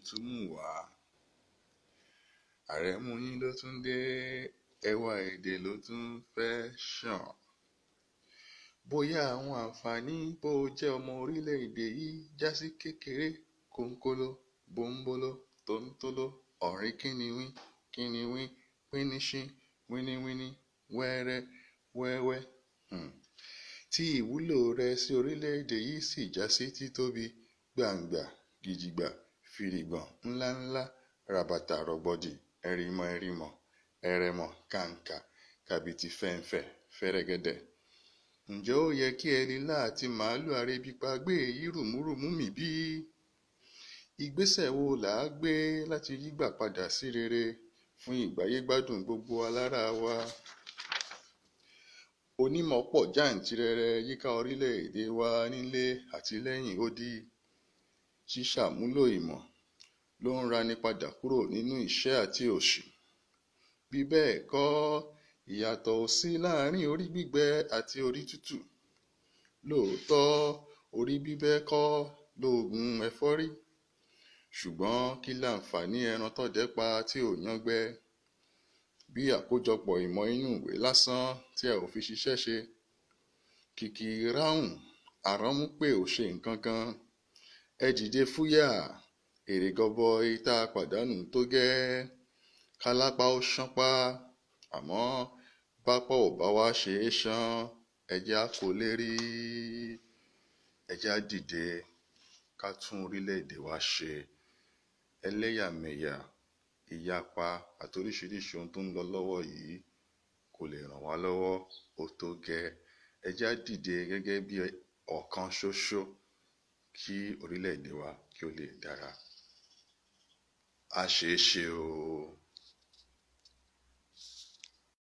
tún mú wá. Àrẹ̀mú yín ló tún dé, ẹwà èdè ló tún fẹ́ ṣàn. Bóyá àwọn àǹfààní bó o jẹ́ ọmọ orílẹ̀-èdè yìí já sí kékeré, kónkóló, bóńbóló, tóńtóló, ọ̀rìn kínniwín, kínniwín, píníṣín, wíníwíní, wẹ́ẹ́rẹ́, wẹ́wẹ́. Tí ìwúlò rẹ sí orílẹ̀-èdè yìí sì já sí títóbi, gbàǹgbà, gìjìgbà, fìrìgbọ̀n, ńláńlá, ràbàtà rọ̀gbọ̀dì, ẹ̀rìnmọ̀ ẹ̀rìnmọ̀, ẹ̀rẹ̀mọ̀ kàǹkà, kàbìtì fẹ̀ǹfẹ̀, fẹ̀rẹ̀gẹ̀dẹ̀. Ǹjẹ́ ó yẹ kí ẹlilá àti màálù arébípa gbé èyí rùmúrùmú mì bí? Ìgbésẹ̀ wo là á gbé láti yígbà padà sí rere fún ìgbáyégbádùn gbogbo alára wa? Onímọ̀ pọ̀ jàǹtìrẹrẹ yíká orílẹ̀-èdè wa nílé àti lẹ́yìn odi. Ṣíṣàmúlò ìmọ̀ ló ń rani padà kúrò nínú ìṣẹ́ àti òṣì. Bí bẹ́ẹ̀ kọ́, ìyàtọ̀ ò sí láàrin orí gbígbẹ àti orí tútù. Lóòótọ́, orí bíbẹ́ kọ́ loògùn ẹ̀fọ́rí. Ṣùgbọ́n kí láǹfààní ẹran tọ́dẹ pa tí ò yángbẹ? Bí àkójọpọ̀ ìmọ̀ inú ìwé lásán tí a ò fi ṣiṣẹ́ ṣe. Kìkì ráhùn àránmúpè ò ṣe nǹkan kan. Ẹ dìde fúyà, èrè gọbọi tá a pàdánù tó gẹ́. Kálápá ó ṣánpá, àmọ́ bápá ò bá wá ṣe é ṣán, ẹ jẹ́ á kó o lérí. Ẹ jẹ́ á dìde ká tún orílẹ̀-èdè wa ṣe. Ẹlẹ́yàmẹ̀yà, ìyapa àti oríṣiríṣi ohun tó ń lọ lọ́wọ́ yìí kò lè ràn wá lọ́wọ́, ó tó gẹ́. Ẹ jẹ́ á dìde gẹ́gẹ́ bí ọ̀kan ṣoṣo kí orílẹ̀-èdè wa kí ó lè dára. Á ṣeé ṣe o.